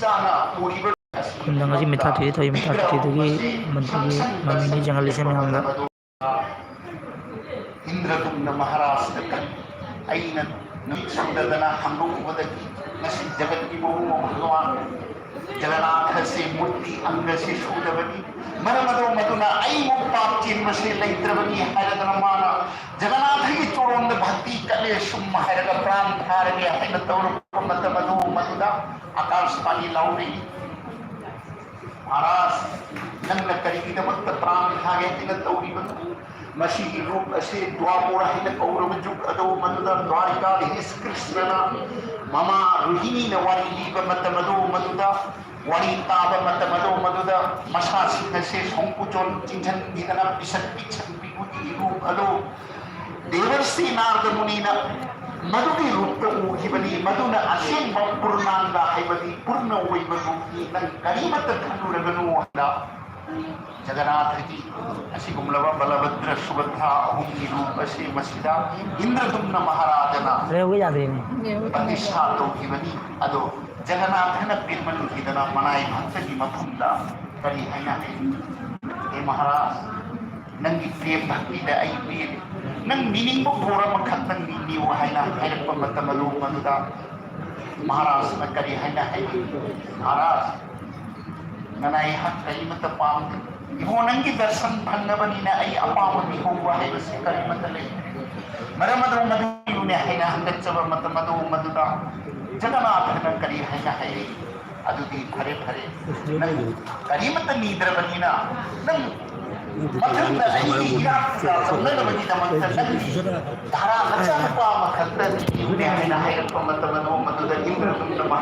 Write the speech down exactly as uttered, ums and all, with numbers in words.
ꯆꯥꯅ ꯎꯔꯤꯕ ꯈꯨꯟꯗꯪ ꯑꯁꯤ ꯃꯤꯊꯥ ꯊꯣꯏꯗꯤ ꯊꯣꯏ ꯃꯤꯊꯥ ꯊꯣꯏꯗꯒꯤ ꯃꯗꯨꯒꯤ ꯃꯃꯤꯡꯗꯤ ꯖꯪꯒꯜ ꯏꯁꯩ ꯃꯌꯥꯝꯗ꯫ ꯏꯟꯗ꯭ꯔꯗꯨꯝꯅ ꯃꯍꯥꯔꯥꯖꯅ ꯈꯜꯂꯤ, ꯑꯩꯅ ꯅꯨꯃꯤꯠ ꯁꯨꯗꯗꯅ ꯍꯥꯡꯗꯣꯛꯎꯕꯗꯒꯤ ꯉꯁꯤ ꯖꯒꯠꯀꯤ ꯃꯄꯨ ꯚꯒꯋꯥꯟ ꯖꯒꯟꯅꯥꯊꯁꯤ ꯃꯨꯔꯇꯤ ꯑꯪꯒꯁꯤ ꯁꯨꯗꯕꯅꯤ꯫ ꯃꯔꯝ ꯑꯗꯨ ꯃꯗꯨꯅ ꯑꯩꯕꯨ ꯄꯥꯞ ꯆꯦꯟꯕꯁꯦ ꯂꯩꯇ꯭ꯔꯕꯅꯤ ꯍꯥꯏꯔꯗꯅ ꯃꯥꯅ ꯖꯒꯟꯅꯥꯊꯒꯤ ꯆꯣꯔꯣꯟꯗ ꯚꯛꯇꯤ ꯀꯠꯂꯦ ꯁꯨꯝ ꯍꯥꯏꯔꯒ ꯄ꯭ꯔꯥꯟ ꯊꯥꯔꯒꯦ ꯍꯥꯏꯅ ꯇꯧꯔꯛꯄ ꯃꯇꯝ ꯑꯗꯨ ꯃꯗꯨꯗ ꯑꯀꯥꯁꯕꯥꯅꯤ ꯂꯥꯎꯔꯛꯏ, ꯃꯍꯥꯔꯥꯖ, ꯅꯪꯅ ꯀꯔꯤꯒꯤꯗꯃꯛꯇ ꯄ꯭ꯔꯥꯟ ꯊꯥꯒꯦ ꯍꯥꯏꯅ ꯇꯧꯔꯤꯕꯅꯣ? ꯃꯁꯤꯒꯤ ꯔꯨꯞ ꯑꯁꯤ ꯗ꯭ꯋꯥꯄꯨꯔ ꯍꯥꯏꯅ ꯀꯧꯔꯕ ꯖꯨꯒ ꯑꯗꯨ ꯃꯗꯨꯗ ꯗ꯭ꯋꯥꯔꯤꯀꯥꯗꯤꯁ ꯀ꯭ꯔꯤꯁꯅꯅ ꯃꯃꯥ ꯔꯣꯍꯤꯅꯤꯅ ꯋꯥꯔꯤ ꯂꯤꯕ ꯃꯇꯝ ꯑꯗꯨ ꯃꯗꯨꯗ ꯋꯥꯔꯤ ꯇꯥꯕ ꯃꯇꯝ ꯑꯗꯨ ꯃꯗꯨꯗ ꯃꯁꯥꯁꯤꯡ ꯑꯁꯤ ꯁꯣꯡꯀꯨꯆꯣꯟ ꯆꯤꯡꯁꯤꯟꯈꯤꯗꯅ ꯄꯤꯁꯛ ꯄꯤꯛꯁꯟ ꯄꯤꯛꯄꯒꯤ ꯔꯨꯞ ꯑꯗꯨ ꯗꯦꯕꯔꯁꯤ ꯅꯥꯔꯗ ꯃꯨꯅꯤꯅ ꯃꯗꯨꯒꯤ ꯔꯨꯞꯇ ꯎꯈꯤꯕꯅꯤ꯫ ꯃꯗꯨꯅ ꯑꯁꯦꯡꯕ ꯄꯨꯔꯅꯥꯟꯗ ꯍꯥꯏꯕꯗꯤ ꯄꯨꯔꯅ ꯑꯣꯏꯕ ꯔꯨꯞꯅꯤ, ꯅꯪ ꯀꯔꯤꯃꯠꯇ ꯈꯜꯂꯨꯔꯒꯅꯨ ꯍꯥꯏꯅ ꯖꯒꯟꯅꯥꯊꯒꯤ ꯑꯁꯤꯒꯨꯝꯂꯕ ꯕꯂꯚꯗ꯭ꯔ ꯁꯨꯚꯗ꯭ꯔꯥ ꯑꯍꯨꯝꯒꯤ ꯔꯨꯞ ꯑꯁꯤ ꯃꯁꯤꯗ ꯏꯟꯗ꯭ꯔꯗꯨꯝꯅ ꯃꯍꯥꯔꯥꯖꯅ ꯔꯦꯜꯋꯦ ꯌꯥꯗ꯭ꯔꯦꯅꯦ꯫ ꯄ꯭ꯔꯇꯤꯁꯊꯥ ꯇꯧꯈꯤꯕꯅꯤ꯫ ꯑꯗꯣ ꯖꯒꯟꯅꯥꯊꯅ ꯄꯦꯟꯃꯟꯈꯤꯗꯅ ꯃꯅꯥꯏ ꯚꯛꯇꯒꯤ ꯃꯐꯝꯗ ꯀꯔꯤ ꯍꯥꯏꯅ ꯍꯥꯏ? ꯍꯦ ꯃꯍꯥꯔꯥꯖ, ꯅꯪꯒꯤ ꯄ꯭ꯔꯦꯝ ꯚꯛꯇꯤꯗ ꯑꯩ ꯄꯦꯜꯂꯤ꯫ ꯅꯪ ꯅꯤꯅꯤꯡꯕ ꯕꯣꯔ ꯑꯃꯈꯛꯇꯪ ꯅꯤꯕꯤꯌꯨ ꯍꯥꯏꯅ ꯍꯥꯏꯔꯛꯄ ꯃꯇꯝ ꯑꯗꯨ ꯃꯗꯨꯗ ꯃꯍꯥꯔꯥꯖꯅ ꯀꯔꯤ ꯍꯥꯏꯅ ꯍꯥꯏ? ꯃꯍꯥꯔꯥꯖ, ꯅꯅꯥꯏ ꯍꯛ ꯀꯔꯤꯃꯠꯇ ꯄꯥꯝꯗꯦ꯫ ꯏꯕꯣ, ꯅꯪꯒꯤ ꯗꯔꯁꯟ ꯐꯪꯅꯕꯅꯤꯅ ꯑꯩ ꯑꯄꯥꯝꯕ ꯃꯤꯍꯧꯕ ꯍꯥꯏꯕꯁꯤ ꯀꯔꯤꯃꯠꯇ ꯂꯩꯇ꯭ꯔꯦ꯫ ꯃꯔꯝ ꯑꯗꯨꯅ ꯃꯗꯨꯅꯦ ꯍꯥꯏꯅ ꯍꯪꯒꯠꯆꯕ ꯃꯇꯝ ꯑꯗꯨ ꯃꯗꯨꯗ ꯖꯒꯟꯅꯥꯊꯅ ꯀꯔꯤ ꯍꯥꯏꯅ ꯍꯥꯏꯔꯤ? ꯑꯗꯨꯗꯤ ꯐꯔꯦ, ꯐꯔꯦ, ꯅꯪ ꯀꯔꯤꯃꯠꯇ ꯅꯤꯗ꯭ꯔꯕꯅꯤꯅ ꯅꯪ ꯃꯊꯪꯗ ꯑꯩꯒꯤ ꯏꯔꯥꯠ ꯀꯩꯀꯥ ꯇꯧꯅꯅꯕꯒꯤꯗꯃꯛꯇ ꯅꯪꯒꯤ ꯙꯔꯥ ꯃꯆꯥꯅꯨꯄꯥ ꯑꯃꯈꯛꯇ ꯅꯤꯌꯨꯅꯦ ꯍꯥꯏꯅ ꯍꯥꯏꯔꯛꯄ ꯃꯇꯝ ꯑꯗꯨ ꯃꯗꯨꯗ ꯏꯟꯗ꯭ꯔꯗꯨꯝꯅ ꯃꯍꯥ